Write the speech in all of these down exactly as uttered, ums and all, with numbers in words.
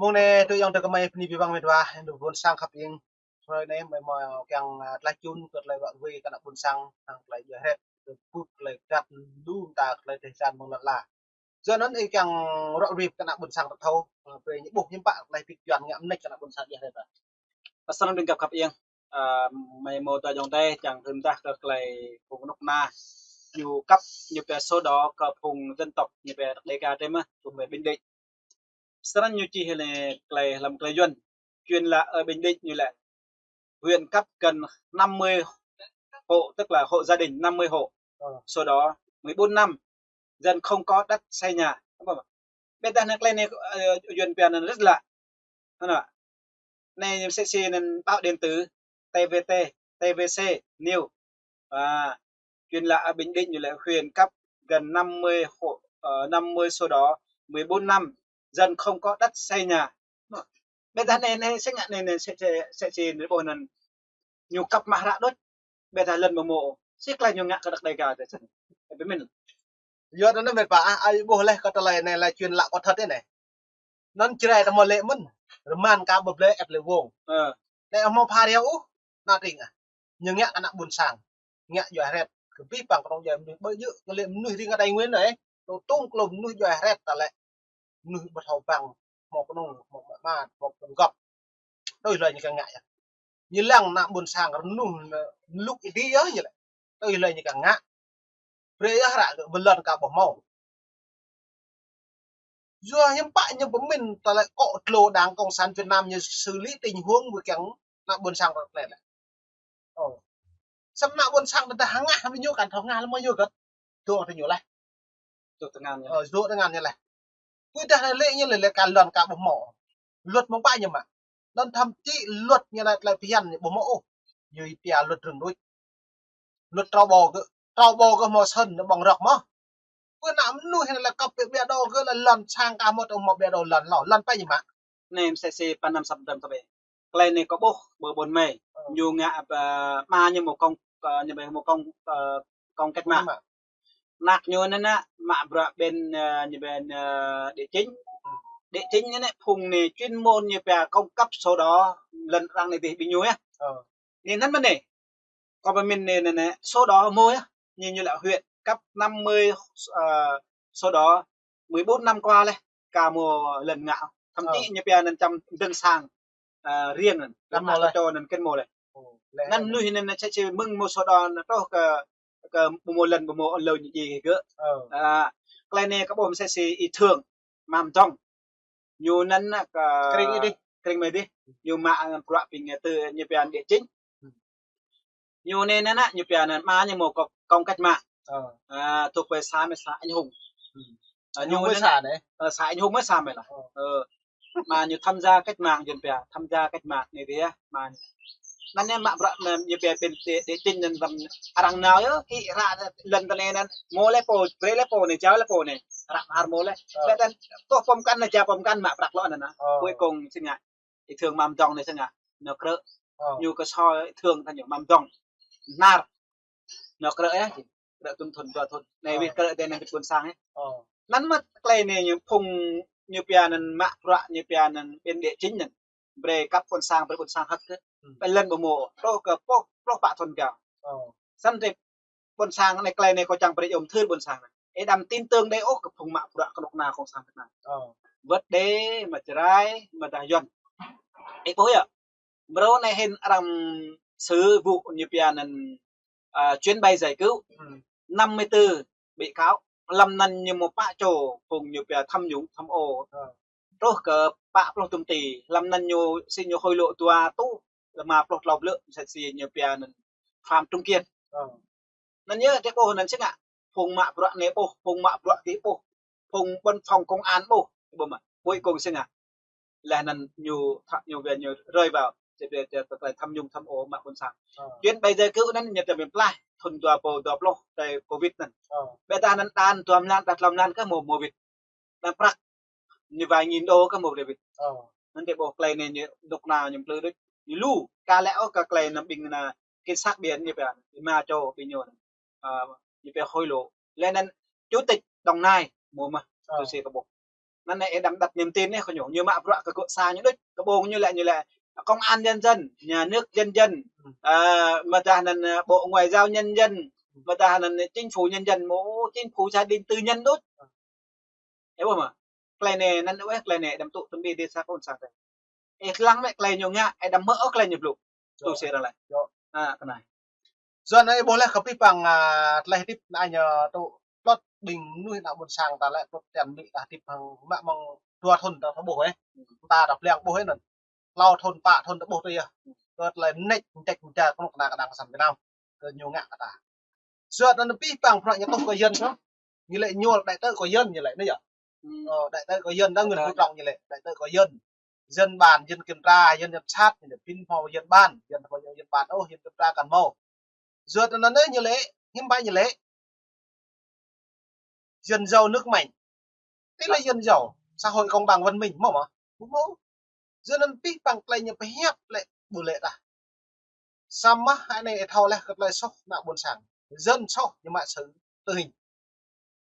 Mông anai tui yŏng tơ kơmơi bơni abih bang met wa, ơ ƀôn sang khăp ing. Hrơi anai mơi mơ̆ kiăng, ơ, tơlơi čun kơ tơlơi wă wai kơ ană ƀôn sang, hăng tơlơi djai hret, kơ bưp tơlơi găt lu mơta tơlơi tơhan mơ̆ng lŏn ala. Yua anŭn ih kiăng rŏ ruai kơ ană ƀôn sang ră thâo, ơ, brơi ñu ƀuh hiư̆m pă tơlơi pĭt juăn ngă mơneč kơ ană ƀôn sang djai hret. Ơ, sơnăm ƀing găp khăp ing. Ơ, mơi mơ̆ tơ yŏng tơ čang hưn dah kơ tơlơi phung kơnuk kơna. Ñu kăp, ñu pia sổ đỏ kơ phung dân tộc, ñu pia Đêga tơ mơ̆, phung pia Bình Định. Sơnăm ñu čih lĕ tơlơi hlăm tơlơi Yuan. Chuyên là ở Bình Định ñu lĕ huyện cấp gần năm mươi hộ, tức là hộ gia đình năm mươi hộ. Ờ. Sổ đỏ mười bốn năm, dân không có đất xây nhà. Ƀiădah anai tơlơi anai, ơ, Yuan pia anŭn rất là. Anŭn. Anai mơ̆ sĕ si anŭn báo điện tử, tê vê tê, tê vê xê News. À, chuyên là ở Bình Định ñu lĕ huyện cấp gần năm mươi hộ, ờ, năm mươi sổ đỏ, mười bốn năm, dân không có đất xây nhà. Ƀiădah anai, anai, sĕ ngă anai, anai, sĕ, sĕ, sĕ si anai ƀuh anŭn ñu kăp mă hră đôč. Ƀiădah lŏn ƀu hmâo. Sĭt tơlơi ñu ngă kơ Đêga tơ sĭt. Ƀu mĭn. Yua anŭn met wa, ơ, ih ƀuh leh kơ tơlơi anai lĕ chuyên là có thật anai. Anŭn Jrai tơ hmâo lĕ mơ̆n, rơman ka ƀu blơi ĕp lĕ wông. Ơ. Anai hmâo pha riâo ôh, ană tring ah. Ñu ngă kơ ană ƀôn sang. Ngă djai hret, kơ abih bang kơnung djai mơnuih ƀơi djơ̆, kơ lĕ mơnuih ring kơ Tây Nguyên anai. Tơl tum kơ lu mơnuih djai hret ta lĕ. Mơnuih ƀu thâo bang, hmâo kơnung, hmâo mă, hmâo kơnung găp. Tui hlơi ñu kiăng ngă yơh. Ñu lăng ană ƀôn sang rơnŭk, rơnŭk ih dih yơh ñu lĕ. Tui hlơi ñu kiăng ngă. Brơi yơh hră kơ ƀơi lŏn ka ƀu hmâo. Yua hiư̆m pă ñu pơmĭn tơlơi kŏ tlô Đảng Cộng sản Việt Nam ñu xử lý tình huống ƀu kiăng ană ƀôn sang rŏ tơlơi lĕ. Ơ. Samơ̆ ană ƀôn sang tơdah hơngah hăng ñu kăn thâo hơngah lơ̆m ñu gơ̆t. Dŏ tơ ñu leh. Dŏ tơngan ñu. Ơ, dŏ tơngan ñu leh. Ƀiădah lĕ ñu lĕ lĕ kơ lŏn ka ƀu hmâo. Luật mơ̆ng pă ñu mă. Anŭn thậm chí luật ñu lĕ tơlơi phiăn ñu ƀu hmâo ôh. Ñu pia luật rừng đuč. Luật trâu bò gơ̆, trâu bò gơ̆ hmâo sơ̆n ñu ƀơ̆ng rơ̆k mơ̆. Ƀơi ană mơnuih anai lĕ kăp ƀiă ƀiă đô gơ̆ lĕ lŏn sang ka hmâo tơ hmâo ƀiă đô lŏn lŏ, lŏn pă ñu mă. Anai mơ̆ sĕ si pă năm săp dăm tơ ƀĕ. Tơlơi anai kâo ƀuh ƀơi ƀôn mơi. Ơ. Ñu ngă, ơ, ama ñu hmâo công, ơ, ñu hmâo công, ơ, công cách mạng. Cách mạng. Ană ñu anŭn anŭn mă bruă bên, ơ, ñu bên, ơ, địa chính. Địa chính anŭn anŭn phung anai chuyên môn ñu pia cung cấp sổ đỏ lŏn arăng anai dih ƀing ñu yơh. Ơ. Anŭn anŭn mơ̆n anai. Kâo pơmĭn anai, anai, anai, sổ đỏ hmâo yơh. Ñu, ñu lĕ huyện cấp năm mươi, ơ, sổ đỏ mười bốn năm qua leh. Ka hmâo lŏn ngă. Thậm chí ñu pia anŭn čăm dơ̆ng sang, ơ, riêng anŭn. Kăn hmâo leh. Čô anŭn kăn hmâo leh. Ơ, leh anŭn mơnuih anŭn sĕ si mơ̆ng hmâo sổ đỏ anŭn truh kơ, kơ ƀu hmâo lŏn ƀu hmâo ôh ñu djai gơ̆. Ơ. À, tơlơi anai kâo ƀuh mơ̆ sĕ si Y Thượng Mam Dong. Ñu anŭn kơ krĭng ih dih. Krĭng mơi dih. Ñu mă bruă ƀing tơ ñu pia địa chính. Ñu anai anŭn anŭn ñu pia anŭn ama ñu hmâo công, công cách mạng. Ơ. À, thuộc về xã mơi xã Anh Hùng. À, ñu anŭn xã anai. Ơ, xã Anh Hùng mơi xã mơi lah. Ơ. Ơ. Ama ñu tham gia cách mạng Yuan pia, tham gia cách mạng anai dih, ama ñu. Anŭn anŭn mă bruă anŭn ñu pia bên địa, địa chính anŭn ƀing arăng nao yơh, kĭ hră lŏn tơ anai anŭn, hmâo leh pô, brơi leh pô anai, jao leh pô anai, hră har hmâo leh. Ơ. Leh anŭn, tŏ pơm kăn anŭn, jao pơm kăn mă bruă lŏn anŭn anŭn. Ơ. Cuối cùng sĭt ngă Y Thượng Mam Dong anai sĭt ngă, ñu krư̆. Ơ. Ñu kơ soi Y Thượng ta ñu Mam Dong. Nar. Ñu krư̆ yơh, krư̆ tŭm thŭn dua thŭn. Anai ơ wĭt krư̆ tơ anai ƀôn sang yơh. Ơ. Anŭn mơ̆ tơlơi anai ñu phung ñu pia anŭn mă bruă ñu pia anŭn bên địa chính anŭn. Brơi kăp ƀôn sang, brơi ƀôn sang hơ̆k kơ. Ơ. Pơ lŏn ƀu hmâo, truh kơ pluh, pluh pă thŭn gao. Ơ. Săn rĕp ƀôn sang anai tơlơi anai kâo čang brơi yôm thưr ƀôn sang anai. Ih đăm tin tưởng đơi ôh kơ phung mă bruă kơnuk kơna cộng sản Việt Nam. Ơ. Wơ̆t đe, mă Jrai, mă dah Yuan. Ih ƀuh yơh. Mrô anai hĭn arăng sư vụ ñu pia anŭn, à, chuyến bay giải cứu. Ơ. Năm mươi tư bị cáo. Lăm anŭn ñu hmâo pă čô phung ñu pia tham nhũng, tham ô. Ơ. Truh kơ pă pluh tŭm ti. Lăm anŭn ñu sĭ ñu hối lộ dua rơtuh lima pluh klâo blư̆, sĕ si ñu pia anŭn Phạm Trung Kiên. Ơ. Anŭn yơh, tơ ƀuh anŭn sĭt ngă. Phung mă bruă anai ƀuh, phung mă bruă dih ƀuh, phung văn phòng công an ƀuh, ƀuh mơ̆. Cuối cùng sĭt ngă. Leh anŭn ñu, tha-, ñu wĕn ñu rơi vào, tơ, tơ, tơ, tơlơi tham nhũng tham ô mă ƀôn sang. Ơ. Chuyến bay giải cứu anŭn ñu tơ mĭn plah, thŭn dua rơbâo dua pluh, tơlơi covid anŭn. Ơ. Ƀiădah anŭn đan dua mlan, đan klâo mlan kơ hmâo, hmâo wĭt. Anŭn prăk ñu vài nghìn đô kơ hmâo brơi wĭt. Ơ. Anŭn tơ ƀuh tơlơi anai ñu dŏ nao ñu plư đôč. Ñu lu, ka lĕ ôh kơ tơlơi anŭn ƀing anŭn cảnh sát biển ñu pia, ñu mă čô ƀing ñu. Ơ, ñu pia hối lộ. Leh anŭn chủ tịch Đồng Nai, hmâo mơ̆, ơ, tui si kâo ƀuh. Anŭn anai ih đăm đặt niềm tin anai kơ ñu. Ñu mă bruă kơ gŏ sa ñu đôč, kơ ƀơ̆ng ñu lĕ, ñu lĕ công an nhân dân, nhà nước nhân dân, ơ, mơdah anŭn, ơ, Bộ Ngoại giao nhân dân, mơdah anŭn chính phủ nhân dân, mơ̆ chính phủ gia đình tư nhân đôč. Ih ƀuh mơ̆? Tơlơi anai, anŭn ƀuh tơlơi anai, ih đăm tŭ tơm ƀing dêh sa kơ ƀôn sang tơ. Ih lăng mơ̆ tơlơi ñu ngă, ih đăm hmư̆ ôh tơlơi ñu blŭ. Tui si arăng laĭ. Ơ, kơ anai. Yua anŭn ih ƀuh laih kơ pih păng, ơ, tơlơi hơdip anai ñu tŭ plŏt ƀing mơnuih ană ƀôn sang ta lĕ plŏt tian mĭ ta hơdip hăng mă mơ̆ng dua thŭn ta ƀuh, ơ. Ta ta pliăng ƀuh, ơ, anŭn. Klâo thŭn, pă thŭn ta ƀuh tui yơh. Kơ tơlơi mơneč, mơneč, mơneč kơnuk kơna kơdang kơ sang Việt Nam. Kơ ñu ngă kơ ta. Yua anŭn pih păng bruă ñu tuh kơ Yuăn soh. Ñu lĕ ñu đại tơ kơ Yuăn ñu lĕ anai yơh. Ơ, đại tơ kơ Yuăn đa Nguyễn Phú Trọng ñu lĕ đại tơ kơ Yuăn. Dân bàn, dân kiểm tra, dân giám sát, ñu lĕ pin hmâo dân bàn, dân hmâo dân bàn, ôh, dân kiểm tra kăn hmâo. Yua anŭn anai ñu lĕ, hiư̆m pă ñu lĕ. Dân giàu nước mạnh. Tức là dân giàu, xã hội công bằng văn minh, hmâo mơ̆? Ƀu hmâo. Yua anŭn pih păng tơlơi ñu pơhiăp lĕ ƀu lĕ tah. Samơ̆ hă anai ih thâo laih kơ tơlơi soh ană ƀôn sang. Dân soh ñu mă sự tử hình.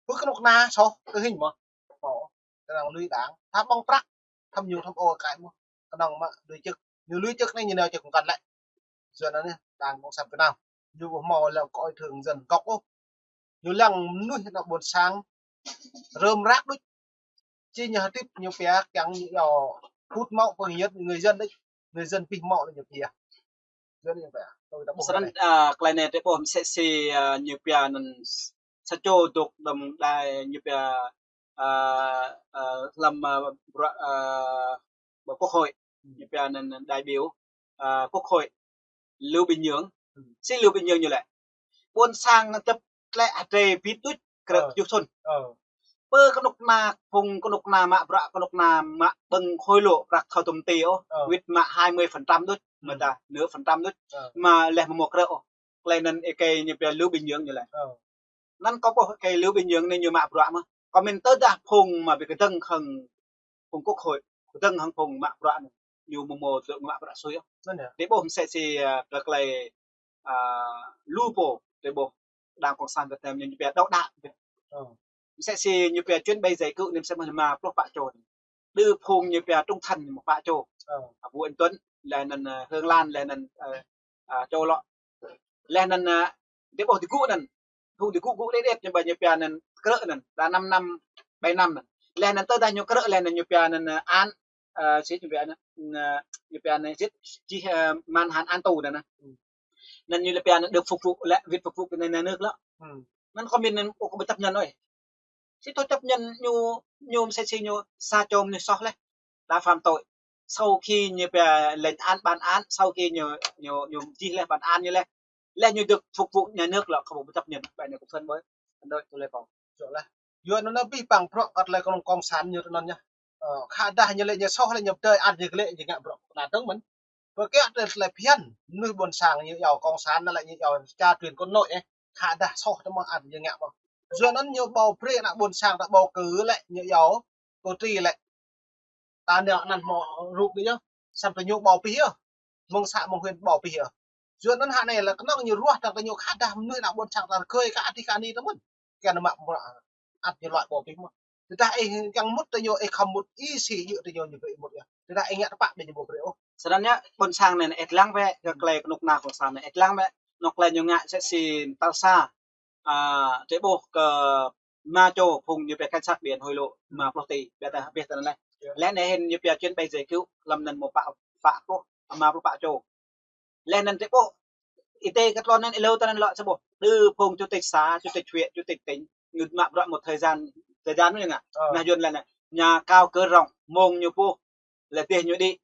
Ƀu kơnuk kơna soh, tử hình mơ̆. Ơ, kơnơ̆ng lui đảng, tham ƀơ̆ng prăk, tham nhũng tham ô kơ mơ̆. Kơnơ̆ng mă lui chức. Ñu lui chức anai ñu nao chức kăn lĕ. Yua anŭn anai, Đảng Cộng sản Việt Nam. Ñu ƀu hmâo lăng coi thường dân tộc ôh. Ñu lăng mơnuih ană ƀôn sang rơm rak đôč. Či ñu hơdip ñu pia kiăng ñu yua hút máu pơhiăp người dân đôč. Người dân pih hmâo lĕ ñu pia. Yua anŭn ñu pia. Tui ta ƀuh snăn anai. Ơ, tơlơi anai tơ ƀuh mơ̆ sĕ si, ơ, ñu pia anŭn sa čô dŏ đơ̆m đai ñu pia, ơ, ơ, hlăm, ơ, bruă, ơ, Bộ Quốc hội, ñu pia anŭn đại biểu, ơ, Quốc hội Lưu Bình Nhưỡng. Sim Lưu Bình Nhưỡng ñu lĕ. Ƀôn sang anŭn tơp tlĕ hơdrê bit đôč krơ̆ kơjuh thŭn. Pơ kơnuk kơna, phung kơnuk kơna mă bruă, kơnuk kơna mă ƀơ̆ng hối lộ prăk thâo tŭm ti ôh. Wĭt mă hai mươi phần trăm đôč, mơ̆ ta nửa phần trăm đôč. Mă lĕ mơ̆ mơ̆ krơ̆ ôh. Tơlơi anŭn ih kơ ñu pia Lưu Bình Nhưỡng ñu lĕ. Anŭn kâo ƀuh kơ Lưu Bình Nhưỡng anai ñu mă bruă mơ̆. Kâo mĭn tơdah phung mă ƀing kơdơ̆ng hăng phung Quốc hội, kơdơ̆ng hăng phung mă bruă anai. Ñu mơ̆ mơ̆ tơ̆ mă bruă sui ôh. Tơ ƀuh mơ̆ sĕ si, ơ, kơ tơlơi, ơ, lu pô, tơ ƀuh Đảng Cộng sản Việt Nam ñu pia đŏk đăk. Mơ̆ sĕ si ñu pia chuyến bay giải cứu anai mơ̆ sĕ mơ̆ lima pluh pă čô. Đơ phung ñu pia trung thành mơ̆ pă čô. Ơ, Vũ Anh Tuấn, laih anŭn, ơ, Hương Lan, laih anŭn, ơ, ơ, čô lŏ. Laih anŭn, ơ, tơ ƀuh tơgŭ anŭn. Phung tơgŭ gŭ đĕt đĕt ñu ƀă ñu pia anŭn krơ̆ anŭn. Đa năm năm, bảy năm anŭn. Laih anŭn tơdah ñu krơ̆ laih anŭn ñu pia anŭn, ơ, án, ơ, sĭt ñu pia anŭn, ơ, ñu pia anŭn sĭt čih, ơ, mãn hạn án tù anŭn. Anŭn ñu lĕ pia anŭn được phục vụ lĕ, wĭt phục vụ kơ nhà nước lŏ. Anŭn kâo mĭn anŭn ƀu kơ ƀu chấp nhận ôh. Či tui chấp nhận ñu, ñu mơ̆ sĕ si ñu sa čô mơnuih soh laih. Đã phạm tội. Sau khi ñu pia lệnh án, bản án, sau khi ñu, ñu, ñu čih laih bản án ñu laih. Laih ñu được phục vụ nhà nước lŏ kâo ƀu chấp nhận. Bài này cũng phân bố. Phản đối, tôi lấy vòng. Yua anŭn pih păng bruă kơ tơlơi kơnung cộng sản ñu tơ anŭn yơh. Ơ, khă dah ñu lĕ ñu soh lĕ ñu pơdơi ăt ñu lĕ ñu ngă bruă kơ anŭn dơ̆ng mơ̆n. Pơkă tơlơi phiăn, mơnuih ƀôn sang ñu yua cộng sản anŭn lĕ ñu yua cha truyền con nối, ơ. Khă dah soh tơ mơ̆ ăt ñu ngă mơ̆. Yua anŭn ñu bầu brơi ană ƀôn sang ta bầu cử lĕ ñu yua cử tri lĕ. Ta nao anŭn hmâo rup đôč yơh. Samơ̆ tơ ñu bầu pih yơh. Mơ̆ng xã mơ̆ng huyện bầu pih yơh. Yua anŭn hă anai lĕ kơnơ̆ng ñu ruah tơ̆ng tơ ñu khă dah mơnuih ană ƀôn sang ta rơgơi kơ adih kơ ani tơ mơ̆n. Kiăng mă mơ̆ ăt ñu loại bầu pih mơ̆n. Tơdah ih kiăng mŭt tơ ñu ih khŏm mŭt ih si yua tơ ñu ñu brơi mŭt yơh. Tơdah ih ngă tơpă ƀing ñu ƀu brơi ôh. Snăn yơh ƀôn sang anai ih lăng bĕ kơ tơlơi kơnuk kơna cộng sản anai ih lăng bĕ. Anŏ tơlơi ñu ngă sĕ si tal sa. Ơ, tơ ƀuh kơ mă čô phung ñu pia cảnh sát biển hối lộ mă pluh ti, ƀiă ta, ƀiă ta anŭn laih. Laih anŭn hĭn ñu pia chuyến bay giải cứu, lăm anŭn mơ̆ pă, pă pluh, mă pluh pă čô. Laih anŭn tơ ƀuh, ih tơ kơ tlôn anŭn ih lu tơ anŭn lŏ tơ ƀuh. Đơ phung chủ tịch xã, chủ tịch huyện, chủ tịch tỉnh, ñu mă bruă một thời gian, thời gian ñu ngă. Ơ. Anai Yuăn laĭ anai, nhà cao cửa rộng, mông ñu pô, laih dêh ñu đĭ.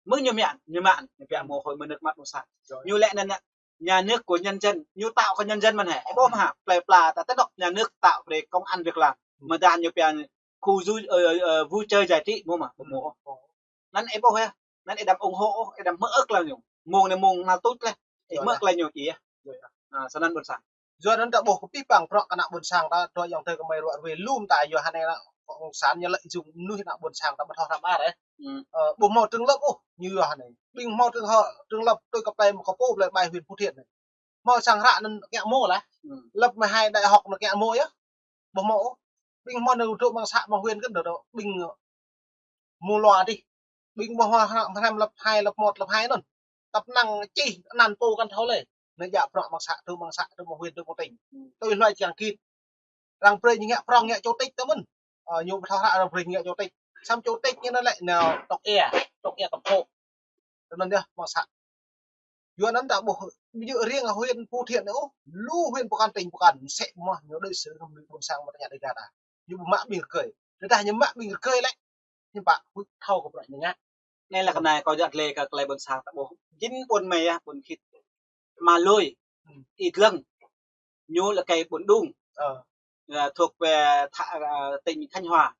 Mơ̆ng ñu mă, ñu mă, ñu pia mơ̆ hội mơ̆ nước mắt mơ̆ sa. Ñu lĕ anŭn, nhà nước của nhân dân, ñu tạo kơ nhân dân mơ̆n hĕ. Ih ƀuh mơ̆ hă, plơi pla ta tơ anŏ nhà nước tạo brơi công ăn việc làm. Mơ̆ dah ñu pia khu du, ơ, ơ, vui chơi giải trí, mơ̆ mơ̆, mơ̆ mơ̆. Anŭn ih ƀuh yơh, anŭn ih đăm ủng hộ, ih đăm hmư̆ ôh tơlơi ñu. Mông anai mông nao tuč laih, ih hmư̆ tơlơi ñu či yơh. Ơ, snăn ƀôn sang. Yua anŭn ta ƀuh kơ pih păng bruă kơ ană ƀôn sang ta, tui yang tơ kơ mơi ruă ruê lŏm ta yua hă anai lĕ cộng sản ñu lợi dụng mơnuih ană ƀôn sang ta ƀu thâo hrăm ar ơ. Ơ, ƀu hmâo trường lớp ôh, ñu yua hă anai. Ƀing hmâo trường hơ-, trường lớp tui kơ plơi mơ̆ kơ pô plơi ƀai huyện Phú Thiện anai. Hmâo sang hră anŭn kiăng mơ̆ laih. Lớp mười hai đại học anŭn kiăng mơ̆ yơh. Ƀu hmâo ôh. Ƀing mơ̆n dŏ mơ̆ng xã mơ̆ng huyện kơ dŏ, dŏ ƀing mơ̆ng lŏn adih. Ƀing mơ̆ng hua hrăm lăp hai, lăp một, lăp hai anŭn. Tăp năng čih anăn pô kăn thâo lĕ. Anai djă prŏng mơ̆ng xã, dŏ mơ̆ng xã, dŏ mơ̆ng huyện, dŏ mơ̆ng tỉnh. Tui hloi čang kit. Arăng brơi ñu ngă prŏng ngă chủ tịch tơ mơ̆n. Ơ, ñu ƀu thâo hră arăng brơi ñu ngă chủ tịch. Samơ̆ chủ tịch ñu anŭn lĕ nao tŏk ia, tŏk ia kăm pô. Tơ anŭn yơh mơ̆ng xã. Yua anŭn ta ƀuh, ƀu djơ̆ riêng huyện Phú Thiện ôh, lu huyện pơkŏn tỉnh pơkŏn, mơsĕ mơ̆n ñu đối xử hăng ƀôn sang mơ̆ tơña đơi gah ta. Ñu ƀu mă ƀing rơgơi. Tơdah ñu mă ƀing rơgơi lĕ, ñu pă huĭ thâo kơ bruă ñu ngă. Anai lĕ kơ anai kâo djă tơlơi kơ tơlơi ƀôn sang ta ƀuh. Jing ƀôn mơi yơh, ƀôn khit. Ama Lui, Hmm. Y Dlăng. Ñu lĕ kơ ƀôn Đung. Ờ. Là thuộc về tha-, à, tỉnh Khánh Hòa.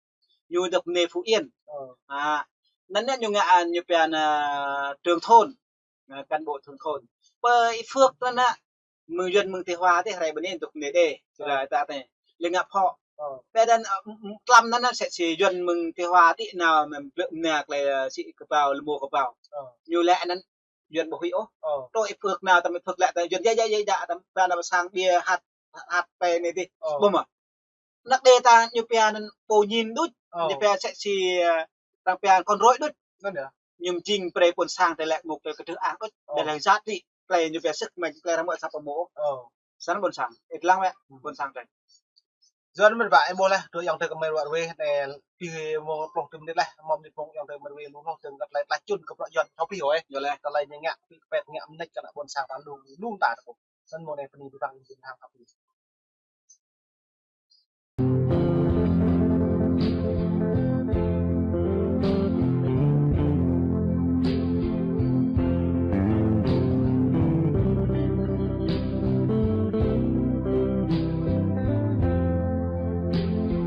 Ñu dŏ bơnai Phú Yên. Ờ. À, anŭn ñu ngă, à, ñu pia, à, trưởng thôn. À, cán bộ trưởng thôn. Pơ Y Phước anŭn, mơ̆ng Yuan mơ̆ng Tây Hoa tih rai bơnai dŏ bơnai đê. Ờ. Rai ta tih. Lĕ ngă phŏ. Ờ. Pơ anŭn, à, m-, m-, tlam anŭn, à, sĕ si Yuan mơ̆ng Tây Hoa tih nao mơ̆ng blơ̆ mơnă klei, à, si kơbao, lơmo kơbao. Ờ. Ñu lĕ anŭn Yuan ƀu huĭ ôh. Ơ. Tơ Y Phước nao, tơ Y Phước lĕ, tơ Yuan djai, djai, djai, djai, tơ ba nao pơ sang ƀiă hăt, hăt pơ anai dih. Ơ. Ƀu mă. Anăk đe ta ñu pia anŭn pô nhìn đôč, Ơ. Ñu pia sĕ si, ơ, arăng pia con rối đôč. Anŭn yơh. Ñu jing brơi ƀôn sang tơlơi mŭk tơlơi kơdrưh ang đôč. Ơ. Tơlơi giá trị, tơlơi ñu pia sức mạnh, tơlơi arăng mă săp pơmô. Ơ. Săn ƀôn sang, ih lăng wĕ, Hmm. ƀôn sang tơlơi. Yua anŭn mơ̆n ƀă, ih ƀuh leh, tui ayŏng adơi kơ mơi ruă ruai, anai, pih mơ̆ng pluh tơm mơnit leh, mơ̆ng mơnit mơ̆ng ayŏng adơi mơi ruai lu hloh, tơ̆ng kơ tơlơi tlaih čun kơ bruă Yuan, thâo pih ôh, ơ. Yua leh. Tơlơi ñu ngă, pih pet ngă mơneč kơ ană ƀôn sang ta lu, lu ta tơpŭ. Anŭn mơ̆ng anai bơni ƀing ta, ƀing ta thâo pih.